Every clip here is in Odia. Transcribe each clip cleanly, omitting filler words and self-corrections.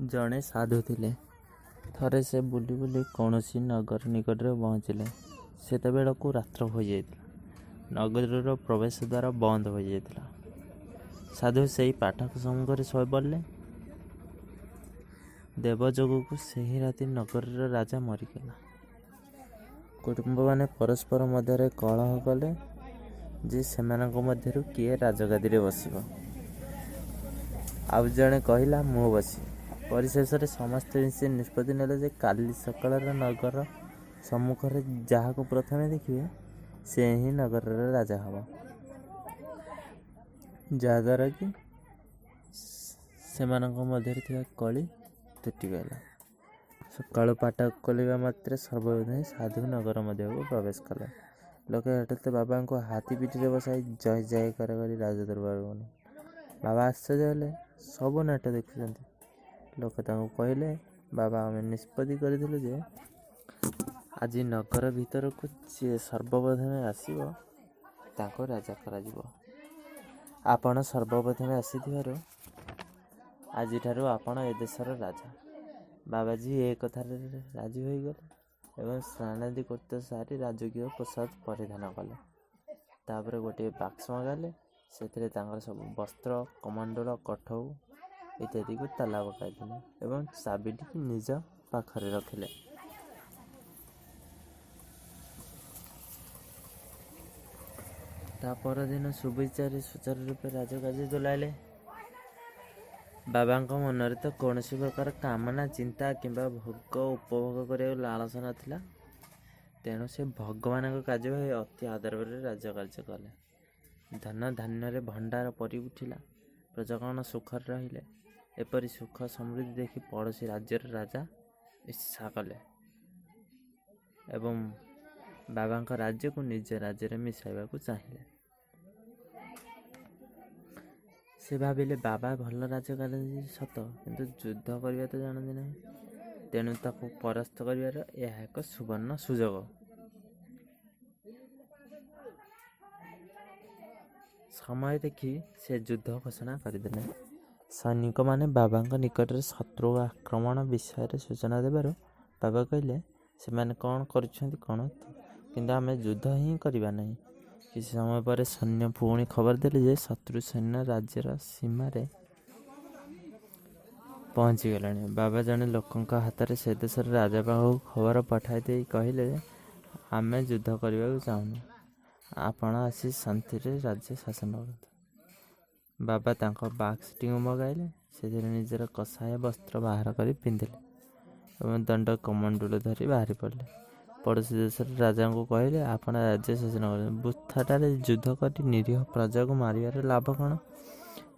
ଜଣେ ସାଧୁ ଥିଲେ। ଥରେ ସେ ବୁଲି ବୁଲି କୌଣସି ନଗର ନିକଟରେ ପହଞ୍ଚିଲେ। ସେତେବେଳକୁ ରାତ୍ର ହୋଇଯାଇଥିଲା। ନଗରୀର ପ୍ରବେଶ ଦ୍ୱାର ବନ୍ଦ ହୋଇଯାଇଥିଲା। ସାଧୁ ସେହି ଫାଟକ ସମ୍ମୁଖରେ ଶୋଇପଡ଼ିଲେ। ଦେବଯୋଗକୁ ସେହି ରାତି ନଗରୀର ରାଜା ମରିଗଲା। କୁଟୁମ୍ବମାନେ ପରସ୍ପର ମଧ୍ୟରେ କଳହ କଲେ ଯେ ସେମାନଙ୍କ ମଧ୍ୟରୁ କିଏ ରାଜଗାଦିରେ ବସିବ। ଆଉ ଜଣେ କହିଲା, ମୁଁ ବସିବି। ପରିଶେଷରେ ସମସ୍ତେ ମିଶି ନିଷ୍ପତ୍ତି ନେଲେ ଯେ କାଲି ସକାଳରେ ନଗର ସମ୍ମୁଖରେ ଯାହାକୁ ପ୍ରଥମେ ଦେଖିବେ, ସେ ହିଁ ନଗରର ରାଜା ହେବ। ଯାହାଦ୍ୱାରା କି ସେମାନଙ୍କ ମଧ୍ୟରେ ଥିବା କଳି ତୁଟିଗଲା। ସକାଳୁ ଫାଟକ ଖୋଲିବା ମାତ୍ରେ ସର୍ବପ୍ରଥମେ ସାଧୁ ନଗର ମଧ୍ୟକୁ ପ୍ରବେଶ କଲେ। ଲୋକେ ହଠାତ୍ ବାବାଙ୍କୁ ହାତୀ ପିଠିରେ ବସାଇ ଜୟ ଜୟକାର କରି ରାଜଦରବାରକୁ ନେଲେ। ବାବା ଆଶ୍ଚର୍ଯ୍ୟ ହେଲେ। ସବୁ ନାଟ ଦେଖୁଛନ୍ତି। ଲୋକେ ତାଙ୍କୁ କହିଲେ, ବାବା, ଆମେ ନିଷ୍ପତ୍ତି କରିଥିଲୁ ଯେ ଆଜି ନଗର ଭିତରକୁ ଯିଏ ସର୍ବପ୍ରଥମେ ଆସିବ, ତାଙ୍କୁ ରାଜା କରାଯିବ। ଆପଣ ସର୍ବପ୍ରଥମେ ଆସିଥିବାରୁ ଆଜିଠାରୁ ଆପଣ ଏ ଦେଶର ରାଜା। ବାବାଜୀ ଏ କଥାରେ ରାଜି ହୋଇଗଲେ ଏବଂ ସ୍ନାନାଦି କୃତ୍ୟ ସାରି ରାଜକୀୟ ପୋଷାକ ପରିଧାନ କଲେ। ତାପରେ ଗୋଟିଏ ବାକ୍ସ ମଗାଇଲେ। ସେଥିରେ ତାଙ୍କର ସବୁ ବସ୍ତ୍ର, କମଣ୍ଡଳ, କଠଉ ଇତ୍ୟାଦିକୁ ତାଲା ପକାଇଦେଲେ ଏବଂ ଚାବିଟିକି ନିଜ ପାଖରେ ରଖିଲେ। ତା ପରଦିନ ସୁବିଚାରି ସୁଚାରୁ ରୂପେ ରାଜକାର୍ଯ୍ୟ ତୁଲାଇଲେ। ବାବାଙ୍କ ମନରେ ତ କୌଣସି ପ୍ରକାର କାମନା, ଚିନ୍ତା କିମ୍ବା ଭୋଗ ଉପଭୋଗ କରିବାକୁ ଲାଳସା ନଥିଲା। ତେଣୁ ସେ ଭଗବାନଙ୍କ କାର୍ଯ୍ୟ ଭାବି ଅତି ଆଦରରେ ରାଜକାର୍ଯ୍ୟ କଲେ। ଧନ ଧାନ୍ୟରେ ଭଣ୍ଡାର ପରି ଉଠିଲା। ପ୍ରଜାଗଣ ସୁଖରେ ରହିଲେ। ଏପରି ସୁଖ ସମୃଦ୍ଧି ଦେଖି ପଡ଼ୋଶୀ ରାଜ୍ୟର ରାଜା ଈର୍ଷା କଲେ ଏବଂ ବାବାଙ୍କ ରାଜ୍ୟକୁ ନିଜ ରାଜ୍ୟରେ ମିଶାଇବାକୁ ଚାହିଁଲେ। ସେ ଭାବିଲେ, ବାବା ଭଲ ରାଜ୍ୟ କରନ୍ତି ସତ, କିନ୍ତୁ ଯୁଦ୍ଧ କରିବା ତ ଜାଣନ୍ତି ନାହିଁ। ତେଣୁ ତାକୁ ପରାସ୍ତ କରିବାର ଏହା ଏକ ସୁବର୍ଣ୍ଣ ସୁଯୋଗ। ସମୟ ଦେଖି ସେ ଯୁଦ୍ଧ ଘୋଷଣା କରିଦେଲେ। ସୈନିକମାନେ ବାବାଙ୍କ ନିକଟରେ ଶତ୍ରୁ ଆକ୍ରମଣ ବିଷୟରେ ସୂଚନା ଦେବାରୁ ବାବା କହିଲେ, ସେମାନେ କ'ଣ କରୁଛନ୍ତି କରନ୍ତୁ, କିନ୍ତୁ ଆମେ ଯୁଦ୍ଧ ହିଁ କରିବା ନାହିଁ। କିଛି ସମୟ ପରେ ସୈନ୍ୟ ପୁଣି ଖବର ଦେଲେ ଯେ ଶତ୍ରୁ ସୈନ୍ୟ ରାଜ୍ୟର ସୀମାରେ ପହଞ୍ଚିଗଲେଣି। ବାବା ଜଣେ ଲୋକଙ୍କ ହାତରେ ସେ ଦେଶର ରାଜା ପାଖକୁ ଖବର ପଠାଇ ଦେଇ କହିଲେ, ଆମେ ଯୁଦ୍ଧ କରିବାକୁ ଚାହୁଁନୁ। ଆପଣ ଆସି ଶାନ୍ତିରେ ରାଜ୍ୟ ଶାସନ କରନ୍ତୁ। ବାବା ତାଙ୍କ ବାକ୍ସଟିକୁ ମଗାଇଲେ। ସେଥିରେ ନିଜର କଷାୟ ବସ୍ତ୍ର ବାହାର କରି ପିନ୍ଧିଲେ ଏବଂ ଦଣ୍ଡ କମଣ୍ଡଳୁ ଧରି ବାହାରି ପଡ଼ିଲେ। ପଡ଼ୋଶୀ ଦେଶର ରାଜାଙ୍କୁ କହିଲେ, ଆପଣ ରାଜ୍ୟ ଶାସନ କରନ୍ତୁ। ବୃଥାଟାରେ ଯୁଦ୍ଧ କରି ନିରୀହ ପ୍ରଜାକୁ ମାରିବାର ଲାଭ କ'ଣ?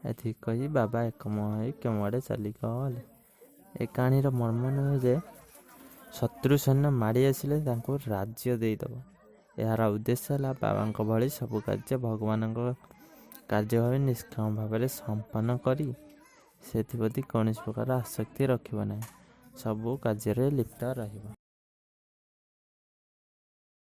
ଏତିକି କହି ବାବା ଏକମୁହାଁ ହୋଇ କେଉଁଆଡ଼େ ଚାଲିଗଲେ। ଏ କାହାଣୀର ମର୍ମ ନୁହେଁ ଯେ ଶତ୍ରୁ ସୈନ୍ୟ ମାଡ଼ି ଆସିଲେ ତାଙ୍କୁ ରାଜ୍ୟ ଦେଇଦେବ। ଏହାର ଉଦ୍ଦେଶ୍ୟ ହେଲା ବାବାଙ୍କ ଭଳି ସବୁ କାର୍ଯ୍ୟ ଭଗବାନଙ୍କ କାର୍ଯ୍ୟ ଭାବେ ନିଷ୍କାମ ଭାବରେ ସମ୍ପନ୍ନ କରି ସେଥିପ୍ରତି କୌଣସି ପ୍ରକାର ଆସକ୍ତି ରଖିବ ନାହିଁ। ସବୁ କାର୍ଯ୍ୟରେ ଲିପ୍ତ ରହିବ।